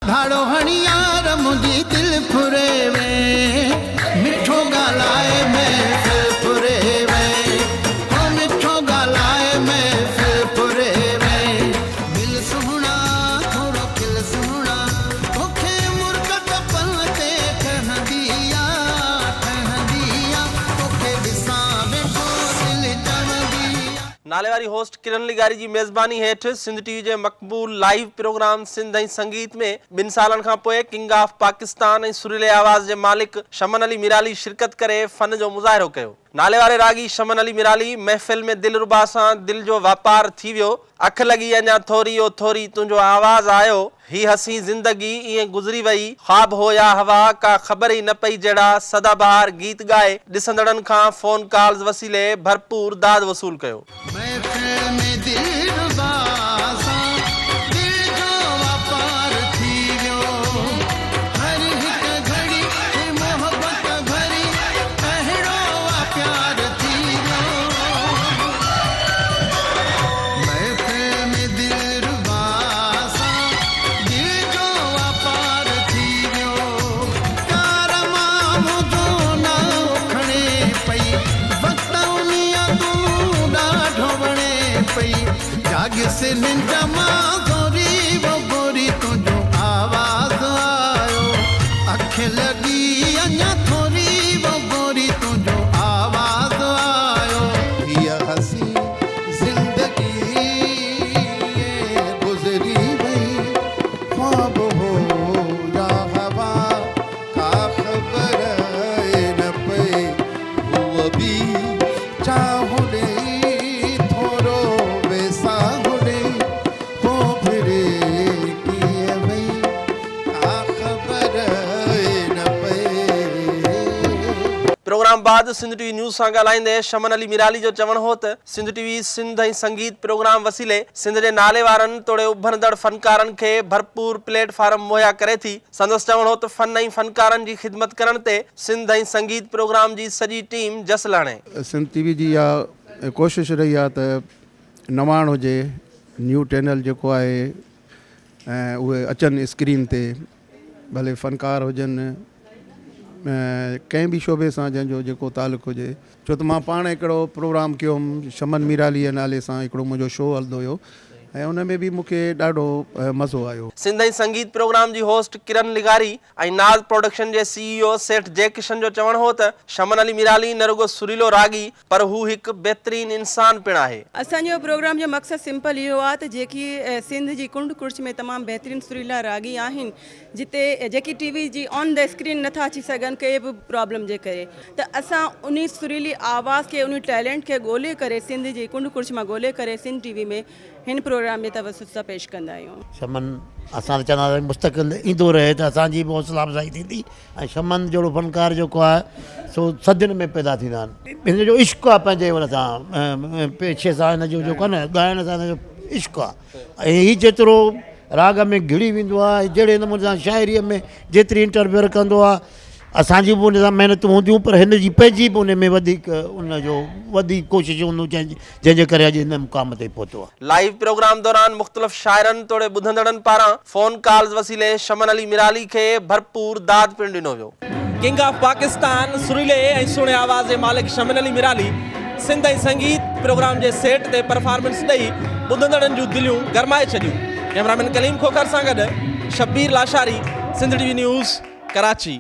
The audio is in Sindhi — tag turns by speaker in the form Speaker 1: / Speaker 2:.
Speaker 1: ڌاڙو هڻي يار منهنجي دل ڦري وئين مٺو ڳالهائي محفل ڦري وئين هو مٺو ڳالهائي محفل ڦري وئين مل سهڻا ٿورو کل سهڻا توکي مرڪ ته پل تي ٺهندي آ ٺهندي آ توکي ڏسان ويٺو دل چوندي آ.
Speaker 2: ناليواري هوسٽ ڪرن لغاري جي ميزباني هيٺ سنڌ ٽي وي جي مقبول لائيو پروگرام سنڌ ۽ سنگيت ۾ ٻن سالن کان پوء ڪنگ آف پاڪستان ۽ سريلي آواز جي مالڪ شمن علي ميرالي شرڪت ڪري فن جو مظاهرو ڪيو. ناليواري راڳي شمن علي ميرالي محفل ۾ دلربا سان دل جو واپار ٿي ويو، اک لڳي اڃا ٿوري او ٿوري تنهنجو آواز آيو، هي حسين زندگي ائين گذري وئي، خواب هو يا هوا، ڪا خبر ئي نه پئي جهڙا سدا بهار گيت ڳائي ڏسندڙن کان فون ڪالز وسيلي ڀرپور داد وصول ڪيو.
Speaker 1: محفل ۾ دلربا سان دل جو واپار ٿي ويو، هر هڪ گهڙي محبت ڀري اهڙو آ پيار ٿي ويو. محفل ۾ دلربا سان دل جو واپار ٿي ويو. پيار مان منهنجو نانء کڻي پئي. وقت انهيء تون ڏاڍو وڻي پئي. جاڳيس ننڊ مان گوري وو گوري تنهنجو آواز آيو. اک لڳي اڃا ٿوري وو گوري تنهنجو آواز آيو. هيء حسين زندگي ائين گذري وئي، خواب هو يا هوا، ڪا خبر ئي نه پئي، هوء به چاهه ڏئي، ٿورو ويساهه ڏئي، پوء ڦري ڪيئن وئي، ڪا خبر ئي نه پئي.
Speaker 2: پروگرام بعد سنڌ ٽي وي نيوز سان ڳالهائيندي شمن علي ميرالي جو چوڻ هو ته Sindh T V Sindh ۽ Sangeet programme وسيلي سنڌ جي نالي وارن توڙي اڀرندڙ فنڪارن کي ڀرپور پليٽ فارم مهيا ڪري ٿي. سندس چوڻ هو ته فن ۽ فنڪارن جي خدمت ڪرڻ تي سنڌ ۽ سنگيت پروگرام جي سڄي ٽيم جس لهڻي.
Speaker 3: سنڌ ٽي وي جي اها ڪوشش رهي آهي ته نواڻ هجي، نيو چينل جيڪو آهي ۽ اهي اچن اسڪرين تي ڀلي فنڪار هجن ڪنهن به شعبي سان جنهن جو جيڪو تعلق هجي ڇو ته مان پاڻ هڪڙو پروگرام ڪيو هوم شمن ميرالي جي نالي سان هڪڙو منهنجو شو هلندو هيو ۽ ان ۾ به مون کي ڏاڍو مزو آيو.
Speaker 2: سنڌ ۽ سنگيت پروگرام جي هوسٽ ڪرن لغاري ۽ ناز پروڊڪشن جي سي اي او سيٺ جئه ڪشن جو چوڻ هو ته شمن علي ميرالي نه رڳو سريلو راڳي پر هو هڪ بهترين انسان پڻ آهي.
Speaker 4: اسان جو پروگرام جو مقصد سمپل اهو آهي ته جيڪي سنڌ جي ڪنڊ ڪڙڇ ۾ تمام بهترين سريلا راڳي آهن جتي جيڪي ٽي وي جي آن the screen نٿا اچي سگهن ڪنهن به پرابلم جي ڪري ته اسان انهي سريلي آواز کي انهي ٽيلنٽ کي ڳولي ڪري سنڌ جي ڪنڊ ڪڙڇ مان ڳولي ڪري سنڌ ٽي وي ۾ هن پروگرام جي توسط سان پيش ڪندا آهيون.
Speaker 5: شمن اسان ته چونداسين مستقل ايندو رهي ته اسان جي به حوصلا افزائي ٿيندي ۽ شمن جهڙو فنڪار جيڪو آهي سو صدين ۾ پيدا ٿيندا آهن. هن جو عشق آهي پنهنجي ان سان پيشي سان هن جو جيڪو آهي نه ڳائڻ سان هن جو عشق آهي ۽ هي جيترو راڳ ۾ گهڙي ويندو آهي جهڙي نموني سان شاعريء ۾ جيتري انٽرفيئر ڪندو آهي اسان جون به ان سان محنتون هونديون پر هن جي پنهنجي به ان ۾ وڌيڪ ان جو وڌيڪ ڪوشش هونديون جنهن جي ڪري اڄ هن مقام تي پهتو آهي.
Speaker 2: لائيو پروگرام دوران مختلف شاعرن توڙي ٻڌندڙن پاران فون ڪالز وسيلي شمن علي ميرالي کي ڀرپور داد پڻ ڏنو ويو. ڪنگ آف پاڪستان سريلي ۽ سهڻي آواز جي مالڪ شمن علي ميرالي سنڌ ۽ سنگيت پروگرام جي سيٽ تي پرفارمنس ڏئي ٻڌندڙن جون دليون گرمائي ڇڏيون. ڪئميرامين ڪليم کوکر سان گڏ Shabbir Lashari, Sindh T V news, Karachi.